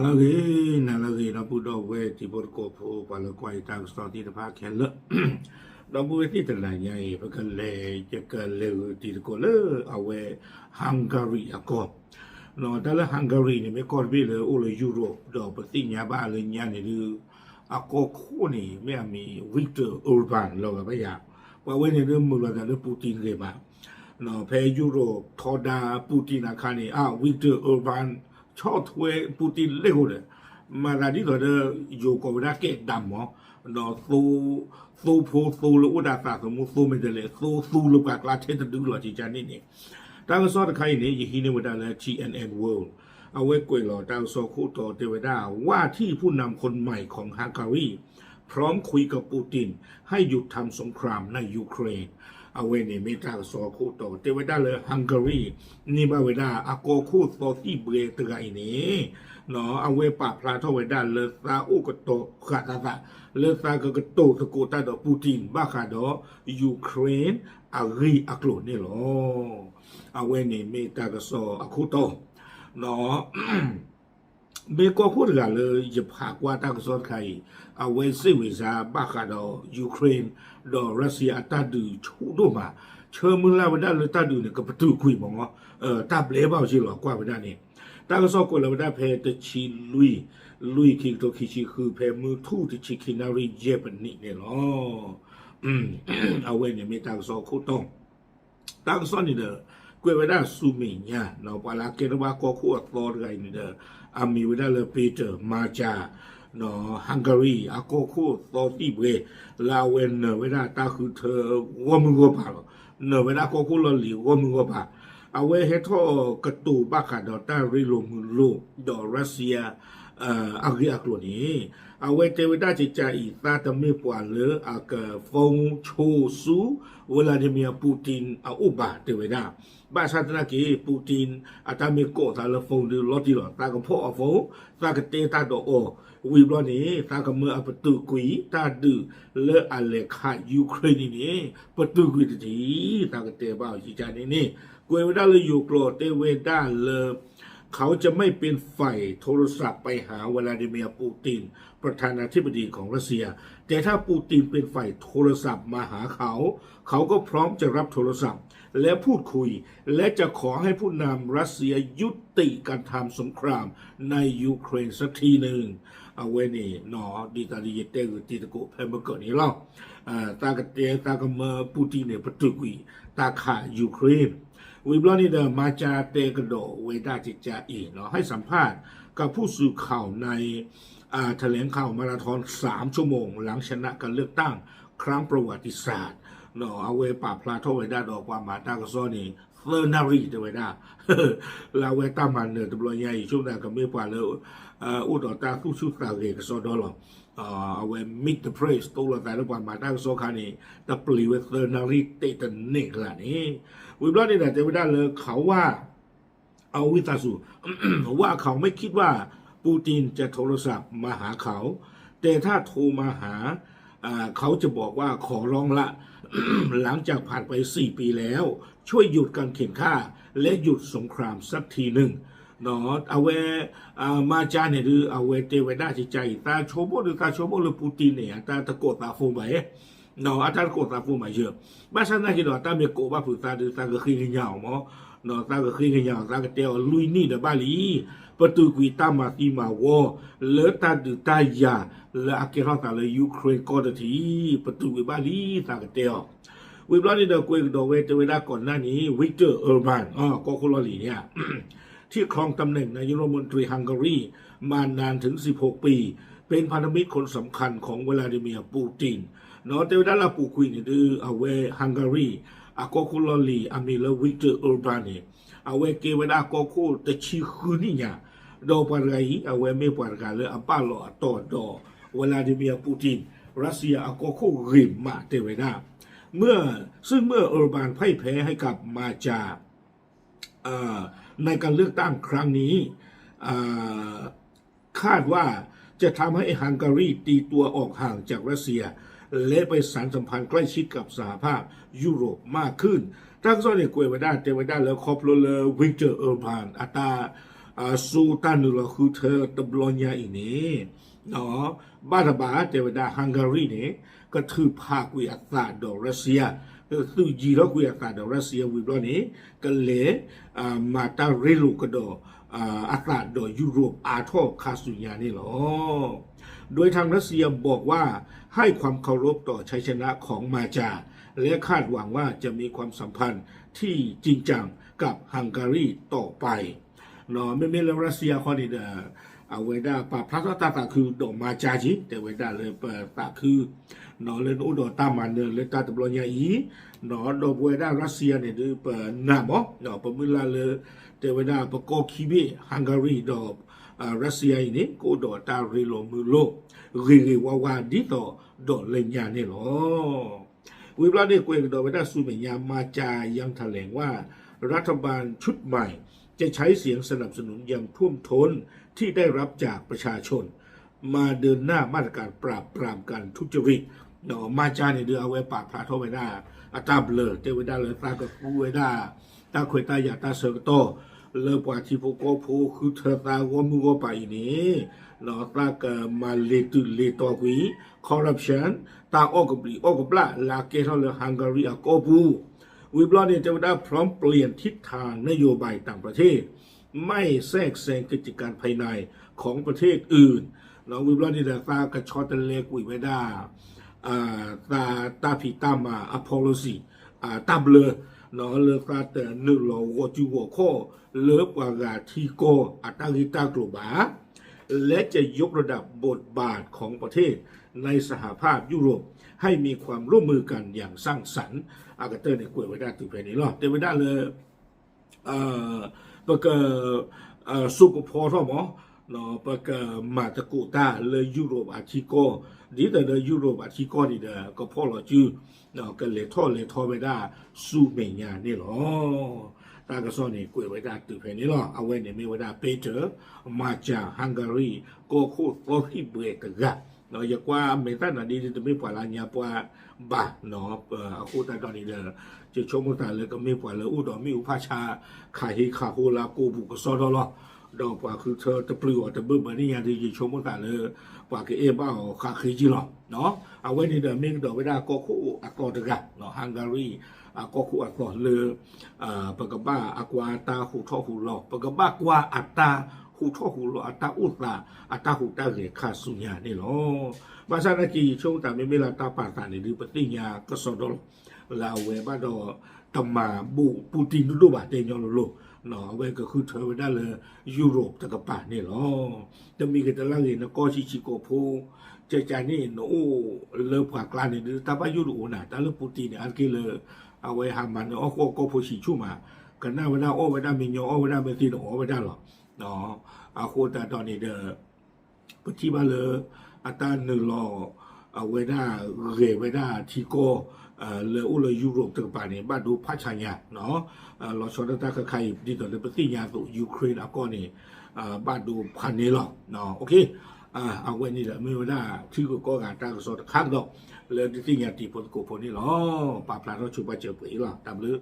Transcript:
လၢဂ့ၤ နၤလၢဂ့ၤ ဒီပုၢ်ဒီဝဲၢ်တံၤဖိသကိးဖိ ပှၤလၢကွၢ်ယတၢ်ကစီၣ်သ့ၣ်တဖၣ်ခဲလၢာ်, ဒီပုၢ်ဝဲၢ်သ့ၣ်တနၤညါအံၤ ပကလဲၤ ယကလဲၤဂုာ်တံၤသကိးလၢအဝဲ Hungary အကီၢ်, တၢ်လၢ Hungary န့ၣ် မ့ၢ်ကီၢ်တဘ့ၣ်လၢအိၣ်လၢ Europe ဒီးပသ့ၣ်ညါဘၣ်လၢညါန့ၣ်ဒုး အကီၢ်ခိၣ်န့ၣ် မ့ၢ်အမံၤ Viktor Orban လီၤဂာ်ဘၣ်ယၤ, ပှၤဝဲန့ၣ်ဒုးမုာ်လီၤသးလၢ Putin ဂ့ၤမး, ဖဲ Europe ထီဒါ Putin အခါန့ၣ် အါ Viktor Orban ဆီၣ်ထွဲ Putin လဲၢ်ဃိဒီး မၤသးဒ်သိးဒီး ယိၤကိးဝဲဒၣ်ကဲးဒၣ်မး, ဒီး သိဖိသိလၢအိၣ်ဒီးသးသမူ သိမဲာ်တဲးလဲး သိသူလၢပှၤကျါထဲတဒုလီၤ ကကန့ၣ်န့ၣ်, တၢ်ကစီၣ်တခါအံၤန့ၣ် ယဟံးန့ၢ်ဝဲဒၣ်လၢ T N N World အဝဲကွဲးလီၤတၢ်ကစီၣ်ခိၣ်တီတဲဝဲဒၣ် ว่าที่ผู้นำคนใหม่ของฮังการี พร้อมคุยกับปูติน ให้หยุดทำสงครามในยูเครน အဝဲန့ၣ်မ့ၢ်တၢ်ကစီၣ်ခိၣ်တီတဲဝဲဒၣ်လၢ Hungary န့ၢ်ဘၣ်ဝဲဒၣ်အကီၢ်ခိၣ်သီသံၣ်ဘှဲတဂၤအံၤန့ၣ် အဝဲပာ်ဖျါထီၣ်ဝဲဒၣ်လၢသးအိၣ်ကတီၤဃာ်သးသး လၢသးကကတိၤသကိးတၢ်ဒီး Putin ဘၣ်ဃးဒီး Ukraine အဂ့ၢ်အကျိၤန့ၣ်လီၤ. အဝဲန့ၣ်မ့ၢ်တၢ်ကစီၣ်အခိၣ်တီ မ့ၢ်ကီၢ်ခိၣ်တဂၤလၢယဖးကွၢ်တၢ်ကစီၣ်တခါအံၤ အဝဲစ့ၣ်ဝံၤစါဘၣ်ဃးဒီး Ukraine ဒီး Russia အတၢ်ဒုးဆူၣ်ဒိၣ်မး, ဆၢမုၢ်လၢ်ဝဲဒၣ်လၢတၢ်ဒုးန့ၣ် ကပတုာ်ကွံာ်မး, တၢ်ဘျဲဘၣ်အီၤက့လီၤကွၢ်ဝဲဒၣ်န့ၣ်, တၢ်ကစီၣ်ကွဲးလီၤဝဲဒၣ်ဖဲတဆံလွံၢ် လွံၢ်ခံကထိခံဆံဃု ဖဲမုၢ်ထူၣ်တဆံခံနၣ်ရံၣ်ယဲၢ်ပနံးန့ၣ်လီၤ. အဝဲန့ၣ်မ့ၢ်တၢ်ကစီၣ်အခိၣ်တီ တၢ်ကစီၣ်န့ၣ်ဒီး ကွဲးဝဲဒၣ်ဆူမဲာ်ညါ ပှၤလၢအကဲထီၣ်ဘၣ်ကီၢ်ခိၣ်အသီတဂၤအံၤန့ၣ်ဒီး အမံၤဝဲဒၣ်လၢ Péter Magyar, Hungary အကီၢ်ခိၣ်သီသံၣ်ဘှဲ လၢအဝဲနၢၤဝဲဒၣ်တၢ်ဃုထၢဂီၢ်မုၢ်ဂီၢ်ပၤလီၤ. နၢၤဝဲဒၣ်ကီၢ်ခိၣ်လီၢ်လံၤဂီၢ်မုၢ်ဂီၢ်ပၤ, အဝဲဟဲထီၣ်ကတိၤဘၣ်ဃးဒီးတၢ်ရ့လိာ်မုာ်လိာ်ဒီး Russia အဂ့ၢ်အကျိၤန့ၣ် အဝဲတဲဝဲဒၣ်ကကးအံၤ သးတမ့ၢ်ပှၤလၢအက phone ဆိဆူ Vladimir Putin အအိၣ်ဘၣ် တဲဝဲဒၣ်, ဘၣ်ဆၣ်သနာ်က့ Putin အတၢ်မ့ၢ်ကိးသးလၢ phone ဒုးလီၤတံၢ်လီၤ, သးကဖီၣ်အီၤ phone, သးကတဲတၢ်ဒီးအီၤ, ဝံၤဘျီန့ၣ် သးကမၢအပတုာ်ကွံာ်တၢ်ဒုးလၢအလဲၤခး Ukraine န့ၣ်န့ၣ် ပတုာ်ကွံာ်တထံၣ်, သးကတဲဘၣ်အီၤကကးန့ၣ်န့ၣ်, ကွဲးဝဲဒၣ်လၢယိၤကျိာ်တဲဝဲဒၣ်လၢ เขาจะไม่เป็นฝ่ายโทรศัพท์ไปหา วลาดิเมียร์ ปูติน ประธานาธิบดีของรัสเซีย แต่ถ้าปูตินเป็นฝ่ายโทรศัพท์มาหาเขา เขาก็พร้อมจะรับโทรศัพท์ และพูดคุย และจะขอให้ผู้นำรัสเซียยุติการทำสงครามในยูเครนสักทีหนึ่ง အဝဲန့ၣ် ဒ်သိးဒီးယတဲဂုာ်တံၤသကိးဖဲမုၢ်ကၢၢ်န့ၣ်လီၤ. သးကတဲသးကမၢ Putin န့ၣ် ပတုာ်ကွံာ်တၢ်ခး Ukraine ဝံၤဘျီန့ၣ်ဒီး Magyar တဲကဒီးဝဲဒၣ်ကကးအံၤ ให้สัมภาษณ์กับผู้สื่อข่าวใน แถลงข่าวมาราธอนสามชั่วโมงหลังชนะการเลือกตั้งครั้งประวัติศาสตร์ အဝဲပာ်ဖျါထီၣ်ဝဲဒၣ်ဒီးပှၤမၤတၢ်ကစီၣ်န့ၣ် သၢနၣ်ရံၣ်တဲဝဲဒၣ် လၢအဝဲတၢ်မၤနၢၤတဘျီညါအံၤ ဆိကမိၣ်သးကမ့ၢ်ပှၤလၢ အိၣ်ဒီးတၢ်သူၣ်ဆူၣ်သးဂဲၤကစီဒီလီၤ. အဝဲ meet the press တိၢ်လိာ်သးလၢပှၤမၤတၢ်ကစီၣ်ခါန့ၣ် တပျံၤဝဲသၢနၣ်ရံၣ်တဲတန့ၢ်ကျါန့ၣ် ဝံၤဘျီန့ၣ်ဒီးတဲဝဲဒၣ်လၢ เขาว่า အဝံသးစူၤ ว่าเขาไม่คิดว่า ปูตินจะโทรศัพท์มาหาเขา แต่ถ้าโทรมาหา เขาจะบอกว่าขอร้องละ หลังจากผ่านไปสี่ปีแล้ว ช่วยหยุดการเข่นฆ่า และหยุดสงครามสักทีหนึ่ง အဝဲ Magyar န့ၣ်ဒုး အဝဲတဲဝဲဒၣ်ကကးအံၤ သးဆိကမိၣ်ဒုး သးဆိကမိၣ်လၢ Putin န့ၣ် အတၢ်တကိးသး phone ဘၣ်ဧါ အတၢ်တကိးသး phone ဘၣ်ယၢၤ ဘၣ်ဆၣ်သနာ်က့ဒီး အတၢ်မ့ၢ်ကိးဘၣ်ဖုးသးဒုး သးကဃ့ကညးအီၤမး သးကဃ့ကညးအီၤ သးကတဲအီၤ လွံၢ်နံၣ်ဒီးဘၣ်လံ ပတုာ်ကွံာ်တၢ်မၤသံမၤဝီ လၢတၢ်ဒုးတၢ်ယၤ လၢအကဲထီၣ်သးလၢ Ukraine ကီၢ်တထံၣ် ပတုာ်ကွံာ်ဘၣ်လံ သးကတဲအီၤ ဝံၤဘျီန့ၣ်ဒီး ကွဲးကဒီးဝဲတဲဝဲဒၣ်ကိးနၢ်န့ၣ် Viktor Orban ကီၢ်ခိၣ်လီၢ်လံၤန့ၣ် ที่ครองตำแหน่งนายกรัฐมนตรีฮังการีมานานถึงสิบหกปี เป็นพันธมิตรคนสำคัญของวลาดิเมียร์ ปูติน တဲဝဲဒၣ်လၢအပူၤကွံာ်န့ၣ်ဒုး အဝဲ Hungary အကီၢ်ခိၣ်လီၢ်လံၤ အမံၤလၢ Viktor Orban န့ၣ် အဝဲကဲဝဲဒၣ်ကီၢ်ခိၣ်တဆံဃုနံၣ်ညါ ဒီးပှၤတဂၤအံၤ အဝဲမ့ၢ်ပှၤတဂၤလၢအဘၣ်လီၤအတီၤဒီး Vladimir Putin Russia အကီၢ်ခိၣ်ဂ့ၤမးတဲဝဲဒၣ် เมื่อ ซึ่งเมื่อ Orban พ่ายแพ้ให้กับ Magyar ในการเลือกตั้งครั้งนี้ คาดว่าจะทำให้ฮังการีตีตัวออกห่างจากรัสเซีย และไปสานสัมพันธ์ใกล้ชิดกับสหภาพยุโรปมากขึ้น တၢ်ကစီၣ်န့ၣ်ကွဲးဝဲဒၣ်တဲဝဲဒၣ်လၢခီဖျိလၢ Viktor Orban အတၢ် စိတၢ်နုာ်လီၤဃုထၢတဘျီညါအံၤန့ၣ် ဘၣ်တဘၣ်တဲဝဲဒၣ် Hungary န့ၣ် ကထုးဖးကွံာ်အသးဒီး Russia, ကသုးယံၤထီၣ်ကွံာ်အသးဒီး Russia ဝံၤဘျီန့ၣ် ကလဲၤ မၤတၢ်ရ့လိာ်ကဒီး အသးဒီး Europe အါထီၣ်ခါဆူညါန့ၣ်လီၤ. โดยทางรัสเซียบอกว่าให้ความเคารพต่อชัยชนะของมาจา และคาดหวังว่าจะมีความสัมพันธ์ที่จริงจังกับฮังการีต่อไป မ့မ့ၢ်လၢ Russia ခီန့ၣ်ဒီး အဝဲဒၣ်ပာ်ဖျါထီၣ်တၢ်သးခုဒီး Maja က့ တဲဝဲဒၣ်လၢပသးခု လၢနအိၣ်ဒီးတၢ်မၤနၢၤလၢတၢ်တဘျီညါအံၤ ဒီးပဝဲဒၣ် Russia န့ၣ်ဒုး ပနာ်မး ပမုၢ်လၢ်လၢ တဲဝဲဒၣ်ပကီၢ်ခံဘ့ၣ် Hungary ဒီး Russia အံၤန့ၣ် ကအိၣ်ဒီးတၢ်ရ့လိာ်မုာ်လိာ် ဂ့ၤဂ့ၤဝါဝါဒ်သိးဒီးလၢညါန့ၣ်လီၤ. ဝံၤဘျီန့ၣ် ကွဲးကဒီးဝဲဒၣ်ဆူမဲာ်ညါ มาจายังแถลงว่า รัฐบาลชุดใหม่จะใช้เสียงสนับสนุนอย่างท่วมท้นที่ได้รับจากประชาชน มาเดินหน้ามาตรการปราบปรามการทุจริต มาจา န့ၣ်ဒုး အဝဲပာ်ဖျါထီၣ်ဝဲဒၣ် အတၢ်ဘျၢ တဲဝဲဒၣ်လၢသးကသူဝဲဒၣ် တၢ်ခွဲးတၢ်ယာ်တၢ်ဆၢကတီၢ် လၢပှၤထံဖိကီၢ်ဖိဃုထၢသးဂီၢ်မုၢ်ဂီၢ်ပၤအံၤန့ၣ် သးကမၤလ့ၤတုၤလ့ၤတီၤကွံာ် corruption တၢ်အီၣ်ကဘျံးအီၣ်ကဘျၣ်လၢအကဲထီၣ်လၢ Hungary အကီၢ်ပူၤ ဝံၤဘျီန့ၣ် တဲဝဲဒၣ် พร้อมเปลี่ยนทิศทางนโยบายต่างประเทศ ไม่แทรกแซงกิจการภายในของประเทศอื่น ဝံၤဘျီန့ၣ်ဒီး သးကဆီတလဲကွံာ်ဝဲဒၣ် သးတၢ်ဖံးတၢ်မၤအ policy တၢ်ဘျၢ လၢသးတနုာ်လီၤဂီၤစုဂီၤခီၣ် လၢပှၤဂၤထံကီၢ်အတၢ်ဂ့ၢ်တၢ်ကျိၤဘၣ် และจะยกระดับบทบาทของประเทศในสหภาพยุโรปให้มีความร่วมมือกันอย่างสร้างสรรค์ အကတၢၢ်န့ၣ်ကွဲးဝဲဒၣ်တုၤဖဲန့ၣ်လီၤ. တဲဝဲဒၣ်လၢ ပက စိကဖီထီၣ်မး ပကမၤသကိးတၢ်လၢ Europe အထံကီၢ် ဒ်သိးဒီး Europe အထံကီၢ်န့ၣ်ဒီး ကဖီၣ်လီၤစု ကလဲၤထီၣ်လဲၤထီဝဲဒၣ်ဆူမဲာ်ညါန့ၣ်လီၤ. တၢ်ကစီၣ်န့ၣ်ကွဲးဝဲဒၣ်တုၤဖဲန့ၣ်လီၤ. အဝဲန့ၣ်မ့ၢ်ဝဲဒၣ် Péter Majka Hungary ကီၢ်ခိၣ်သီသံၣ်ဘှဲတဂၤ ယကွၢ်မဲာ်သၣ်နၤဒ်တမ့ၢ်ပှၤလၢညါပှၢ်ဘၣ် အဃိသတးဒီးန့ၣ်ဒီး ယဆိကမိၣ်သးလၢကမ့ၢ်ပှၤလၢအိၣ်ဒီးမ့ၣ်အူဖးဆါ ခးဟ့ခးဟိလၢကိးပူၤကစီဒီလီၤ. ဒီးပှၤဃုထၢတပျုာ်အီၤတဘၢၣ်ဘၢၣ်န့ၣ်ညါဒီး ယဆိကမိၣ်သးလၢ ပှၤကအဲၣ်ဘၣ်အီၤဃးဃ့ကံလီၤ. အဝဲန့ၣ်ဒီးမ့ၢ်ကဒီးဝဲဒၣ်ကီၢ်ခိၣ်အသီတဂၤ Hungary အကီၢ်ခိၣ်အသီလၢ ပကဘၣ်အကွၢ်တၢ်ဟူးထီၣ်ဟူးလီၤ ပကဘၣ်ကွၢ်အတၢ်ဟူးထီၣ်ဟူးလီၤ အတၢ်အိၣ်သး အတၢ်ဟူးတၢ်ဂဲၤခါဆူညါန့ၣ်လီၤ. ဘၣ်ဆၣ်သနာ်က့ ယဆိကမိၣ်သးမ့မ့ၢ်လၢတၢ်ပာ်သးန့ၣ်ဒုး ပသ့ၣ်ညါကစီဒီလီၤ လၢအဝဲဘၣ်ဒီး တမၤဘူၣ်ပူတံဒိၣ်ဒိၣ်ဘၣ်တဲညီလိၤလိၤ အဝဲကဃုထၢဝဲဒၣ်လၢ Europe တကပၤန့ၣ်လီၤ. တမံၤကတလၢ်ဂ့ၤ နကီၢ်ဆံးဆံးကိာ်ဖိ ကကန့ၣ် နအိၣ်လၢပှၤကျါန့ၣ်ဒုး တၢ်ဘၣ်ယိၣ်တအိၣ်နၤ တၢ်လၢပူတံန့ၣ် အါတက့ၢ်လၢ အဝဲဟးမၤနၢၤအီၣ်ဃီကီၢ်ဖိဆံးဆူၣ်မး ကနၣ်ဝဲဒၣ်အီၣ်ဝဲဒၣ်မ့ၢ်ညီ အီၣ်ဝဲဒၣ်မ့ၢ်သ့န့ၣ်အီၣ်ဝဲဒၣ်လီၤ. အဃိသတးဒီးန့ၣ်ဒီး ပထံၣ်ဘၣ်လၢ အတၢ်နုာ်လီၤ အဝဲဒၣ်ဂဲၤဝဲဒၣ်ထံကီၢ် လၢအိၣ်လၢ Europe တကပၤန့ၣ် ဘၣ်ဒိဖးဆါညါ လီၤဆီဒၣ်တၢ်ခါခါအံၤ ဒ်သိးလၢပသ့ၣ်ညါအသိး Ukraine အကီၢ်န့ၣ် ဘၣ်ဒိဖးန့ၣ်လီၤ. အဝဲန့ၣ်ဒီးမ့ၢ်ဝဲဒၣ်ထံဂုၤကီၢ်ဂၤတၢ်ကစီၣ်တခါကဒီး လၢဒုးသ့ၣ်ညါတံၤဖိသကိးဖိန့ၣ်လီၤ. ပာ်ဖျါထီၣ်ဆိပာ်စၢၤပှဲၤအံၤလီၤ. တၢ်ဘျုး